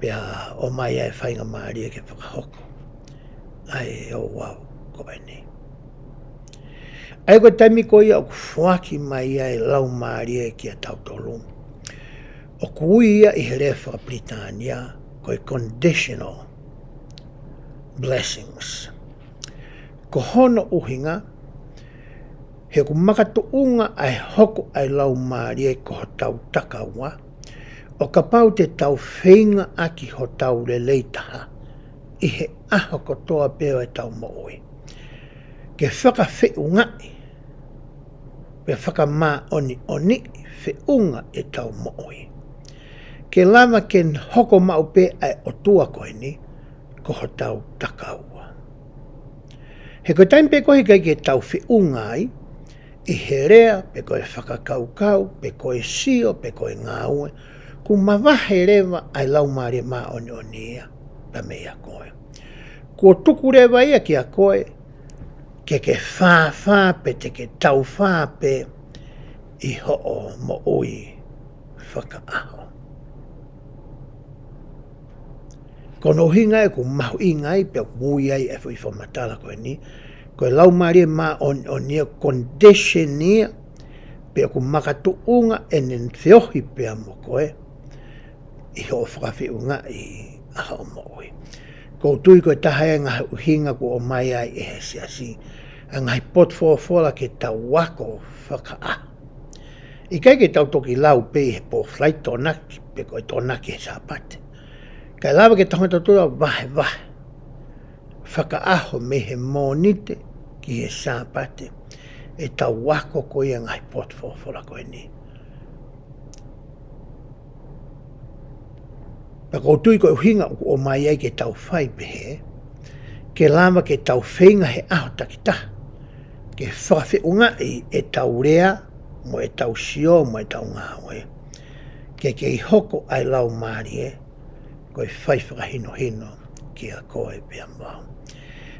Pea ʻomai ʻa e faingamālie ke fakahoko ʻa e ouau ko eni. ʻA ia ko e taimi ko ia ʻoku foaki mai ai ʻa e Laumālie kiate kitautolu, ʻoku ui ia ʻi he lea fakapilitānia ko e conditional blessings. Ko hono ʻuhinga, he ʻoku makatuʻunga ʻa e hoko ʻa e Laumālie ko hotau takaua, ʻo kapau te tau feinga ʻaki hotau lelei taha ʻi he ʻaho kotoa pē ʻo ʻetau moʻui, ke fakafeʻungaʻi, pe fakamāʻoniʻoniʻi feʻunga ʻetau moʻui, ke lava ke hoko maʻu pē ʻa e ʻOtua ko eni ko hotau takaua. He ko e taimi pē ko ē he ʻikai ke tau feʻunga ai, ʻi he lea, pe ko e fakakaukau, pe ko e sio, pe ko e ngāue, kuo mavahe leva ʻa e Laumālie Māʻoniʻoni ia pea meia koe. Kuo tuku leva ia kiate koe ke ke fāfā pē, te ke taufā pē ʻi hoʻo moʻui fakaʻaho. Ko hono ʻuhinga ia ʻoku mahuʻinga ai pea ʻoku ui ai ʻa e foʻi fakamatala ko eni, ko e Laumālie Māʻoniʻoni ia, condition ia, pea ʻoku makatuʻunga ʻene feohi pea mo koe ʻi hoʻo fakafeʻungaʻi ʻa hoʻo moʻui. ʻOku ou tui ko e taha ia e ngaahi ʻuhinga kuo ʻomai ai ʻe he siasi ʻa e ngaahi potu folofola ke tau ako fakaʻaho. ʻIkai ke tau toki lau pē ʻi he pō Falaite Tokonaki, pe ko e Tokonaki he Sāpate. Kae lava ke tau hanga tautolu ʻo vahevahe fakaʻaho mei he Mōnite ki he Sāpate ʻetau ako ko ia e ngaahi potu folofola ko eni. Pea ʻoku ou tui ko e ʻuhinga ʻoku ʻomai ai ke tau fai pehē, ke lava ke tau feinga he ʻaho takitaha ke fakafeʻungaʻi ʻetau lea mo ʻetau sio mo ʻetau ngāue, ke kei hoko ʻa e Laumālie ko e fai fakahinohino kiate koe pea mo au.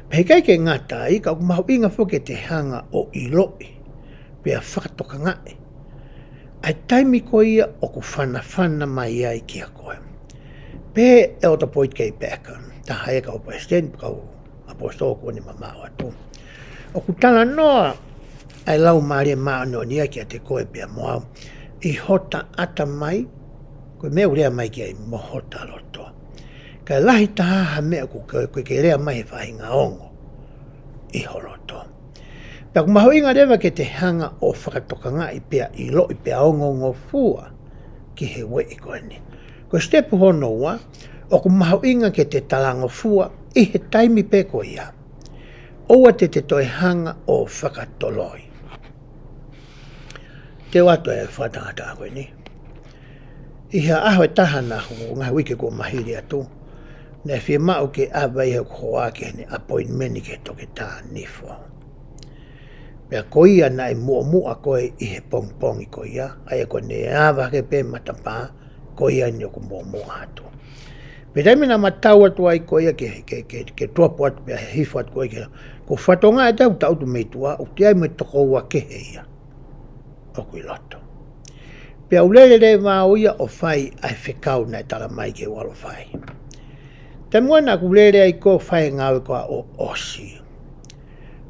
Pea ʻikai ke ngata ai, ka ʻoku mahuʻinga foki ke te hanga ʻo ʻiloʻi pea fakatokangaʻi ʻa e taimi ko ia ʻoku fanafana mai ai kiate koe. Pehē ʻe ʻEletā Boyd K. Packer, taha ia e kau palesiteni pe kau ʻaposetolo kuo ne mamaʻo atu, ʻoku talanoa ʻa e Laumālie Māʻoniʻoni ia kiate koe pea mo au ʻi hota ʻatamai, ko e meʻa ʻoku lea mai ki ai, mo hota loto. Ka ʻe lahi taha ha meʻa ʻoku ke, ke, ke lea mai he faʻahinga ongo ʻi ho loto. Pea ʻoku mahuʻinga leva ke te hanga ʻo fakatokangaʻi pea ʻiloʻi pea ongongofua ki he ueʻi ko eni. Ko e sitepu hono ua, ʻoku mahuʻinga ke te talangofua ʻi he taimi pē ko ia. ʻOua te te toe hanga ʻo fakatoloi. Te u ʻoatu e fakatātā ko eni. ʻI ha ʻaho ʻe taha naʻa ku, ngaahi uike kuo maliu atu, naʻe fiemaʻu ke ʻave ʻe hoku hoa ki heʻene appointment ki he toketā nifo. Pea ko ia naʻe muʻomuʻa ko ē ʻi he pongipongi ko ia, ʻa ia ko ʻene ava hake pē matapā, ko ia eni ʻoku muʻomuʻa atu. Pea taimi naʻa ma tau atu ai ko ia ke, ke, ke, ke tuʻu atu pea hifo atu ko ia ke, ko e fatongia ʻe taha ʻoku tangutu mei tuʻa, ʻoku ʻi ai mo e tokoua kehe ia ʻoku ʻi loto. Pea u lele leva au ia ʻo fai ʻa e fekau naʻe tala mai ke u ʻalu ʻo fai. Taimi ko ē naʻa ku lele ai ko ē ʻo fai e ngāue ko ia ʻo ʻosi.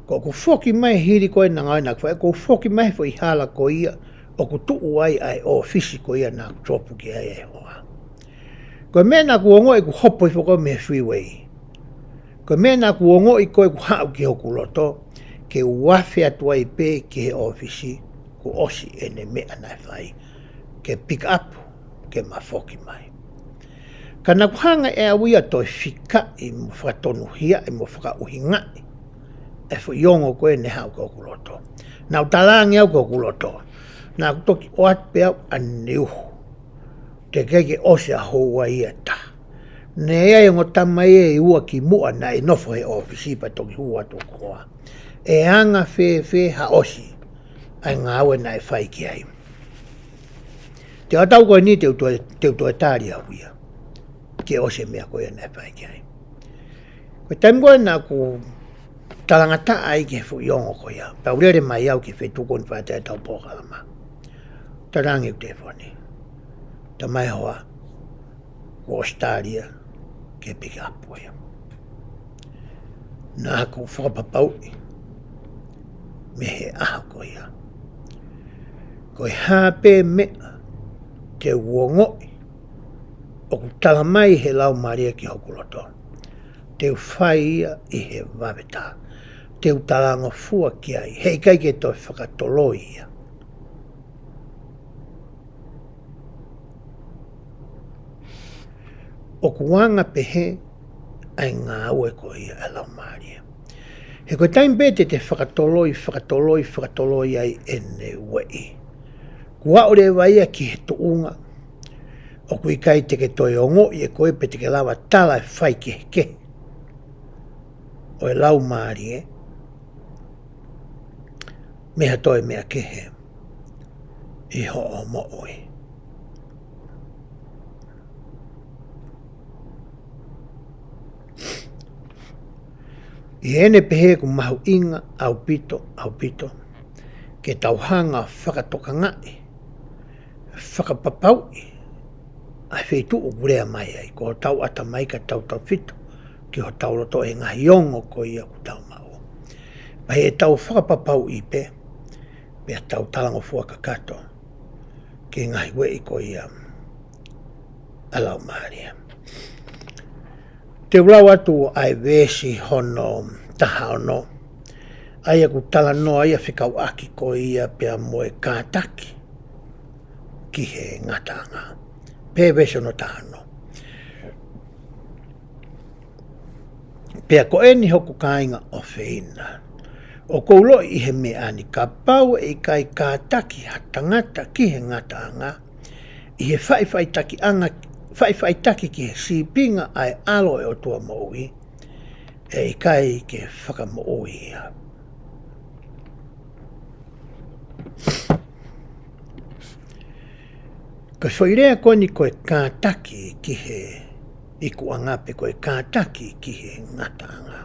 Ko ʻeku foki mai hili ko ē ʻa e ngāue naʻa ku fai, ko ʻeku foki mai he foʻi hala ko ia ʻoku tuʻu ai ʻa e ʻōfisi ko ia naʻa ku tupu ki ai ʻa e hoa. Ko e meʻa naʻa ku ongoʻi ʻeku hopo hifo ko ē mei he freeway. Ko e meʻa naʻa ku ongoʻi ko ē ʻeku haʻu ki hoku loto, ke u afe atu ai pē ki he ʻōfisi, kuo ʻosi ʻene meʻa naʻe fai, ke pick up, ke ma foki mai. Ka naʻa ku hanga ʻe au ia ʻo toe fikaʻi mo fakatonuhiaʻi mo fakaʻuhingaʻi ʻa e foʻi ongo ko ē naʻe haʻu ki hoku loto. Naʻa ku talaange au ki hoku loto, naʻa ku toki ʻoatu pē au ʻaneuhu, teʻeki ke ʻosi ʻa e houa ia ʻe taha. Naʻe ʻi ai e ongo tama ia ʻe ua kimuʻa naʻe nofo he ʻōfisi pea toki hū atu hoku hoa. ʻE anga fēfē ha ʻosi ʻa e ngāue naʻe fai ki ai? Te u ʻatā ko eni te u toe, te u toe tali au ia ke ʻosi e meʻa ko ia naʻe fai ki ai. Ko e taimi ko ē naʻa ku talangataʻa ai ki he foʻi ongo ko ia, pea u lele mai au ki he feituʻu ko eni ʻoku fai ai ʻetau polokalama. Talaange ʻeku telefoni, tamai hoa, kuo ʻosi tali ia ke pick up ia. Naʻa ku fakapapauʻi mei he ʻaho ko ia, ko e hā pē meʻa te u ongoʻi ʻoku tala mai he Laumālie ki hoku loto, te u fai ia ʻi he vave taha. Te u talangofua ki ai, heʻikai ke toe fakatoloi ia. ʻOku anga pehē ʻa e ngāue ko ia ʻa e Laumālie. He ko e taimi pē te te fakatoloi, fakatoloi, fakatoloi ai ʻene ueʻi, kuo aʻu leva ia ki he tuʻunga ʻoku ʻikai te ke toe ongoʻi ʻe koe pe te ke lava tala e faikehekehe ʻo e Laumālie mei ha toe meʻa kehe ʻi hoʻo moʻui. ʻI heʻene pehē ʻoku mahuʻinga ʻaupito, ʻaupito ke tau hanga ʻo fakatokangaʻi, fakapapauʻi ʻa e feituʻu ʻoku lea mai ai, ko hotau ʻatamai ka tau tautefito ki hotau loto ʻi he ngaahi ongo ko ia ʻoku tau maʻu. Pea ʻi heʻetau fakapapauʻi pē, pea tau talangofua kakato ki he ngaahi ueʻi ko ia ʻa e Laumālie. Te u lau atu ʻa e veesi hono taha ono, ʻa ia ʻoku talanoa ia fekauʻaki ko ia pea mo e kātaki ki he ngataʻanga. Pea veesi hono taha ono: Pea ko eni hoku kāinga ʻofeina, ʻoku ou ʻiloʻi ʻi he meʻa ni, kapau ʻe ʻikai kātaki ha tangata ki he ngataʻanga ʻi he faʻifaʻitakiʻanga faʻifaʻitaki ki he sīpinga ʻa e ʻAlo ʻo e ʻOtua moʻui, ʻe ʻikai ke fakamoʻui ia. Ko e foʻi lea ko eni ko e kātaki ki he ikuʻanga pe ko e kātaki ki he ngataʻanga.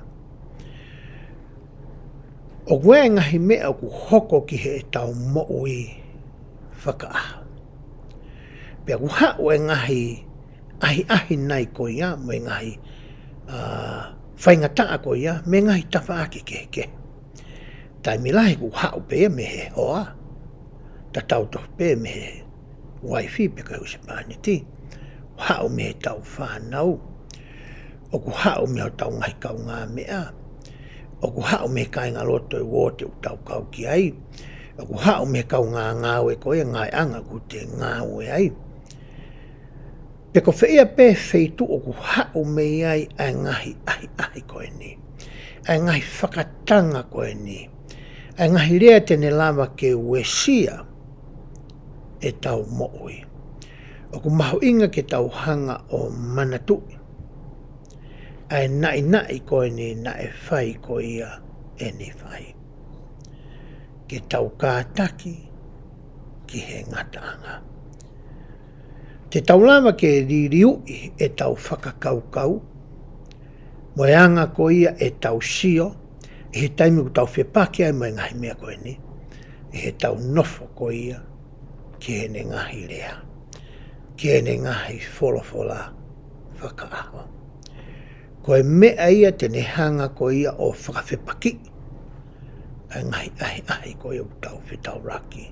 ʻOku ʻi ai e ngaahi meʻa ʻoku hoko ki heʻetau moʻui fakaʻaho. Pea ʻoku haʻu e ngaahi ʻahiʻahi nai ko ia, mo e ngaahi, ā, faingataʻa ko ia, mei he ngaahi tafaʻaki kehekehe. Taimi lahi ʻoku haʻu pē ia mei he hoa, tatau tofu pē mei he uaifi pe ko e husepāniti, haʻu mei heʻetau fānau, ʻoku haʻu mei hotau ngaahi kaungāmeʻa, ʻoku haʻu mei he kāingalotu ʻo e uooti ʻoku tau kau ki ai, ʻoku haʻu mei he kaungāngāue ko ia, ngāueʻanga ʻoku te ngāue ai. Pe ko fē ia pē feituʻu ʻoku haʻu mei ai ʻa e ngaahi ʻahiʻahi ko eni, ʻa e ngaahi fakatanga ko eni, ʻa e ngaahi lea te ne lava ke uesia ʻetau moʻui. ʻOku mahuʻinga ke tau hanga ʻo manatuʻi ʻa e naʻinaʻi ko eni naʻe fai ko ia ʻe Nīfai. Ke tau kātaki ki he ngataʻanga. Te tau lava ke liliuʻi ʻetau fakakaukau, mo e anga ko ia ʻetau sio, ʻi he taimi ʻoku tau fepaki ai mo e ngaahi meʻa ko eni, ʻi heʻetau nofo ko ia ki heʻene ngaahi lea, ki heʻene ngaahi folofola fakaʻaho. Ko e meʻa ia te ne hanga ko ia ʻo fakafepakiʻi ʻa e ngaahi ʻahiʻahi ko ia ʻoku tau fetaulaki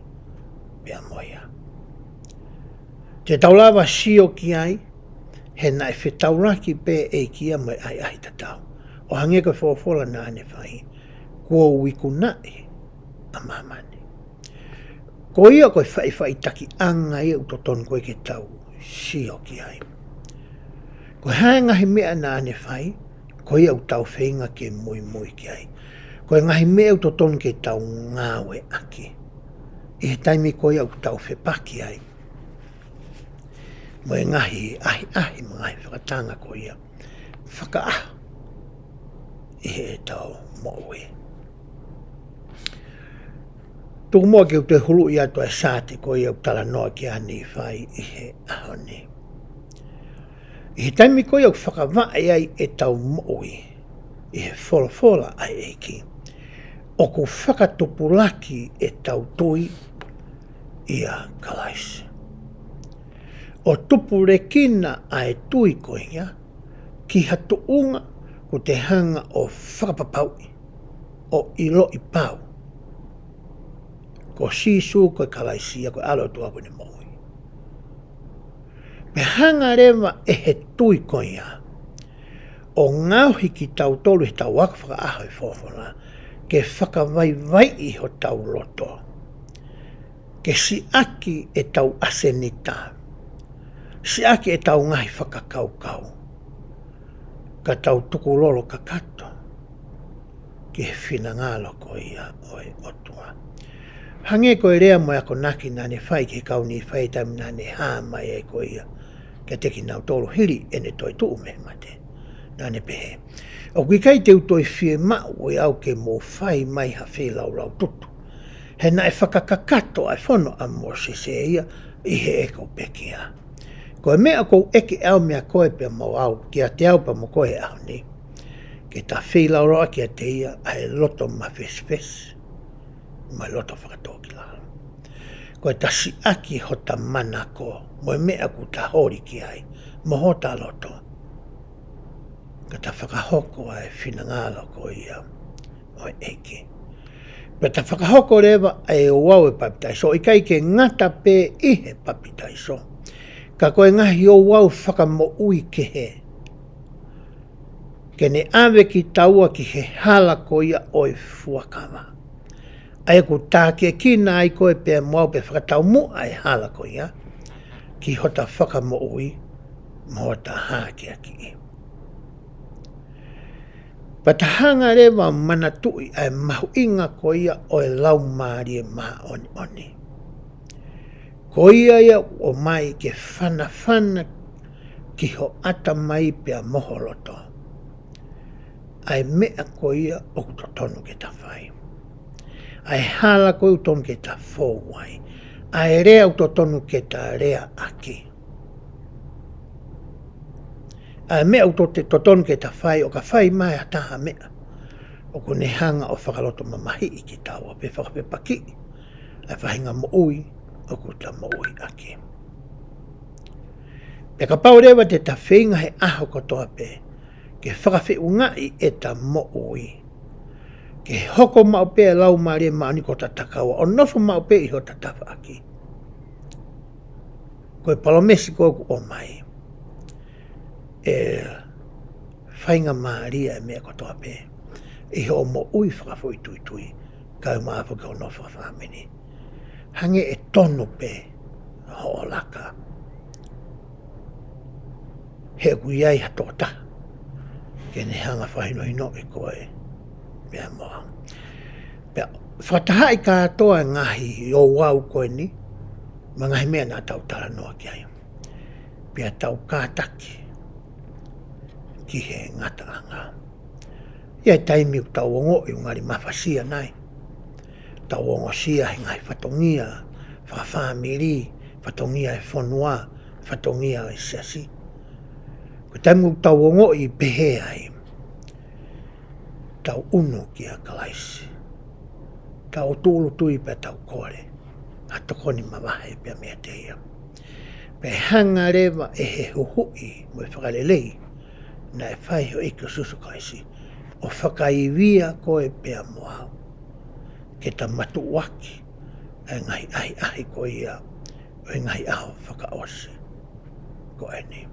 pea mo ia. Te tau lava sio ki ai, he naʻe fetaulaki pē ʻe ia mo e ʻahiʻahi tatau. ʻO hangē ko e folofola naʻa ne fai, kuo u ikunaʻi ʻa māmani. Ko ia ko e faʻifaʻitakiʻanga ia ʻoku totonu ko ia ke tau sio ki ai. Ko e hā e ngaahi meʻa naʻa ne fai, ko ia ʻoku tau feinga ke muimui ki ai. Ko e ngaahi meʻa ʻoku totonu ke tau ngāueʻaki ʻi he taimi ko ia ʻoku tau fepaki ai mo e ngaahi ʻahiʻahi mo e ngaahi fakatanga ko ia fakaʻaho ʻi heʻetau moʻui. Tuku muʻa ke u toe huluʻi atu ʻa e saati ko ia ʻoku talanoa ki ai ʻa Nīfai ʻi he ʻaho ni. ʻI he taimi ko ia ʻoku fakavaʻe ai ʻetau moʻui ʻi he folofola ʻa e ʻEiki, ʻoku fakatupulaki ʻetau tui ʻia Kalaisi. ʻO tupulekina ʻa e tui ko ia ki ha tuʻunga ʻoku te hanga ʻo fakapapauʻi, ʻo ʻiloʻi pau ko Sīsū ko e Kalaisi ia, ko e ʻAlo ʻo e ʻOtua, ko ʻene moʻui. Pea hanga leva ʻe he tui ko ia ʻo ngaohi kitautolu ʻi heʻetau ako fakaʻaho ʻi he folofola, ke fakavaivaiʻi hotau loto, ke siʻaki ʻetau ʻasenita, siʻaki ʻetau ngaahi fakakaukau, ka tau tukulolo kakato ki he finangalo ko ia ʻo e ʻOtua. Hangē ko e lea mo e akonaki naʻa ne fai ki he kau Nīfai ʻi he taimi naʻa ne hā mai ai ko ia kiate kinautolu hili ʻene toetuʻu mei he mate. Naʻa ne pehē, ʻoku ʻikai te u toe fiemaʻu ʻe au ke mou fai mai ha feilaulau tutu, he naʻe fakakakato ʻa e fono ʻa Mōsese ia ʻi heʻeku pekia. Ko e meʻa ʻoku ou ʻeke ʻe au meia koe pea mo au, kiate au pea mo koe he ʻaho ni, ke ta feilaulau kiate ia ʻa e loto mafesifesi mo e loto fakatōkilalo. Ko ʻeta siʻaki hota manako mo e meʻa ʻoku ta holi ki ai mo hota loto, ka ta fakahoko ʻa e finangalo ko ia ʻo e ʻEiki. Pea ta fakahoko leva ʻa e ouau ʻo e papitaiso, ʻikai ke ngata pē ʻi he papitaiso, ka ko e ngaahi ouau fakamoʻui kehe, ke ne ʻave kitaua ki he hala ko ia ʻo e fuakava, ʻa ia ʻoku takiekina ai koe pea mo au, pea fakataumuʻa e hala ko ia ki hota fakamoʻui mo hota hakeakiʻi. Pea ta hanga leva ʻo manatuʻi ʻa e mahuʻinga ko ia ʻo e Laumālie Māʻoniʻoni. Ko ia ia ʻoku ʻomai ke fanafana ki ho ʻatamai pea mo ho loto ʻa e meʻa ko ia ʻoku totonu ke ta fai, ʻa e hala ko ia ʻoku totonu ke ta fou ai, ʻa e lea ʻoku totonu ke ta leaʻaki, ʻa e meʻa ʻoku to-, totonu ke ta fai, ʻo ka fai mai ha taha meʻa ʻoku ne hanga ʻo fakalotomamahiʻi kitaua pe fakafepakiʻi ʻa e faʻahinga moʻui ʻoku ta moʻui ʻaki. Pea kapau leva te ta feinga he ʻaho kotoa pē ke fakafeʻungaʻi ʻeta moʻui ke hoko maʻu pē ʻa e Laumālie Māʻoniʻoni ko hota takaua, ʻo nofo maʻu pē ʻi hota tafaʻaki, ko e palōmesi ko ē ʻoku ʻomai, ʻe faingamālie ʻa e meʻa kotoa pē ʻi hoʻo moʻui fakafoʻituitui, kae ʻumaʻā foki hoʻo nofo fakafāmili. Hangē ʻe tonu pē hoʻo laka, he ʻoku ʻi ai ha tokotaha ke ne hanga ʻo fakahinohinoʻi koe pea mo au. Pea fakatahaʻi kātoa e ngaahi ouau ko eni mo e ngaahi meʻa naʻa tau talanoa ki ai, pea tau kātaki ki he ngataʻanga. ʻI ai e taimi ʻoku tau ongoʻi ʻoku ngali mafasia nai, tau ongosia he ngaahi fatongia fakafāmili, fatongia e fonua, fatongia e siasi. Ko e taimi ʻoku tau ongoʻi pehē ai, tau ʻunu kia Kalaisi, tau tūʻulutui pea tau kole ha tokoni mavahe pea meiate ia. Pea hanga leva ʻe he huhuʻi mo e fakalelei naʻe fai ʻe he ʻEiki ko Sīsū Kalaisi ʻo fakaivia koe pea mo au ke ta matuʻuaki ʻa e ngaahi ʻahiʻahi ko ia ʻo e ngaahi ʻaho fakaʻosi ko eni.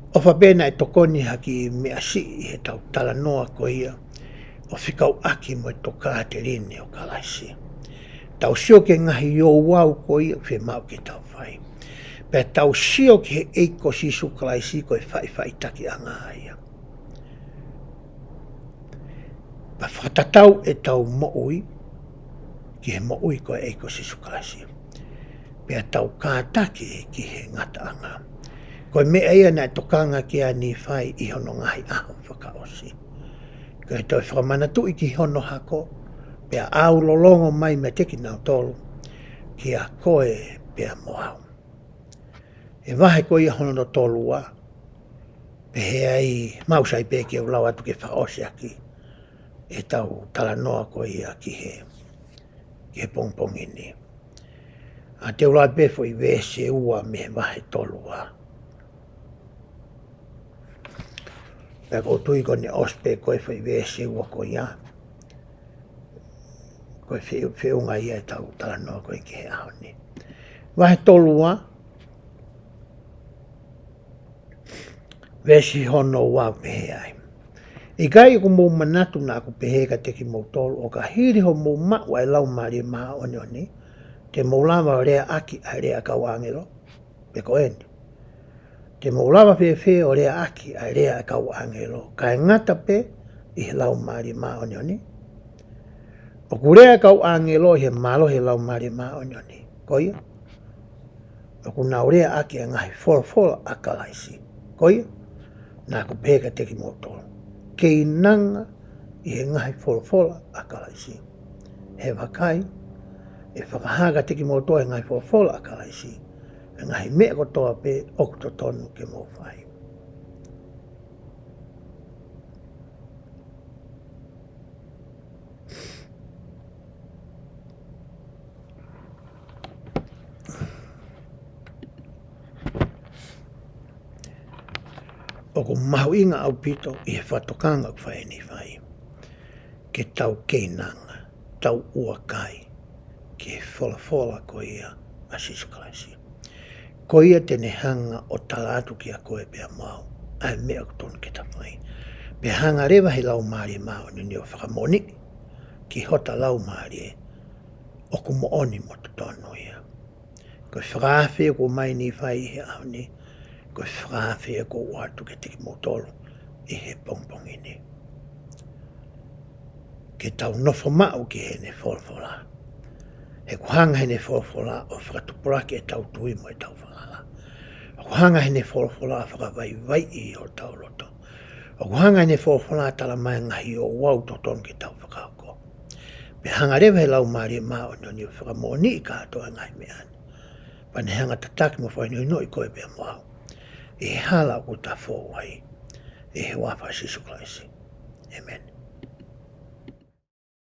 ʻOfa pē naʻe tokoni ha kiʻi meʻa siʻi ʻi heʻetau talanoa ko ia ʻo fekauʻaki mo e tokāteline ʻo Kalaisi. Tau sio ki he ngaahi ouau ko ia ʻoku fiemaʻu ke tau fai, pea tau sio ki he ʻEiki ko Sīsū Kalaisi ko e faʻifaʻitakiʻanga ia. Pea fakatatau ʻetau moʻui ki he moʻui ko e ʻEiki ko Sīsū Kalaisi, pea tau kātaki ki he ngataʻanga. Ko e meʻa ia naʻe tokanga ki ai ʻa Nīfai ʻi hono ngaahi ʻaho fakaʻosi. Ko e toe fakamanatuʻi ki hono hako, pea ʻaulolongo mai meiate kinautolu, kia koe pea mo au. ʻI he vahe ko ia hono tolu ua, pehē ai, mau sai pē ke u lau atu ke fakaʻosi ʻaki ʻetau talanoa ko ia ki he, ki he pongipongi ni. ʻA, te u lau pē foʻi veesi ʻe ua mei he vahe tolu ua. Pea ʻoku ou tui ko ʻene ʻosi pē ko e foʻi veesi ʻe ua ko ia, ko e fe-, feʻunga ia ʻetau talanoa ko ia ki he ʻaho ni. Vahe tolu ua, veesi hono ua, pehē ai: ʻIkai ʻoku mou manatu naʻa ku pehē kiate kimoutolu, ʻo ka hili hoʻomou maʻu ʻa e Laumālie Māʻoniʻoni, te mou lava ʻo leaʻaki ʻa e lea ʻa e kau ʻāngelo? Pe ko eni, te mou lava fēfē ʻo leaʻaki ʻa e lea ʻa e kau ʻāngelo, kae ngata pē ʻi he Laumālie Māʻoniʻoni? ʻOku lea ʻa e kau ʻāngelo ʻi he mālohi ʻo e Laumālie Māʻoniʻoni. Ko ia, ʻoku nau leaʻaki ʻa e ngaahi folofola ʻa Kalaisi. Ko ia, naʻa ku pehē kiate kimoutolu, keinanga ʻi he ngaahi folofola ʻa Kalaisi. He vakai, ʻe fakahā kiate kimoutolu ʻe he ngaahi folofola ʻa Kalaisi ʻa e ngaahi meʻa kotoa pē ʻoku totonu ke mou fai. ʻOku mahuʻinga ʻaupito ʻi he fakatokanga ʻoku fai ʻe Nīfai ke tau keinanga, tau ʻuakai ki he folofola ko ia ʻa Sīsū Kalaisi. Ko ia te ne hanga ʻo tala atu kiate koe pea mo au ʻa e meʻa ʻoku totonu ke ta fai. Pea hanga leva ʻe he Laumālie Māʻoniʻoni ʻo fakamoʻoniʻi ki hota laumālie ʻoku moʻoni mo totonu ia. Ko e fakaafe ʻoku ʻomai ʻe Nīfai ʻi he ʻaho ni, ko e fakaafe ʻoku ou ʻoatu kiate kimoutolu ʻi he pongipongi ni, ke tau nofo maʻu ki heʻene folofola. He ʻoku hanga ʻe heʻene folofola ʻo fakatupulaki ʻetau tui mo ʻetau falala. ʻOku hanga ʻe heʻene folofola ʻo fakavaivaiʻi hotau loto. ʻOku hanga ʻe heʻene folofola ʻo tala mai e ngaahi ouau totonu ke tau fakahoko. Pea hanga leva ʻe he Laumālie Māʻoniʻoni ʻo fakamoʻoniʻi kātoa e ngaahi meʻa ni. Pea ne hanga ʻo tataki mo fakahinohinoʻi koe pea mo au ʻi he hala ʻoku ta fou ai. ʻI he huafa ʻo Sīsū Kalaisi. ʻĒmeni.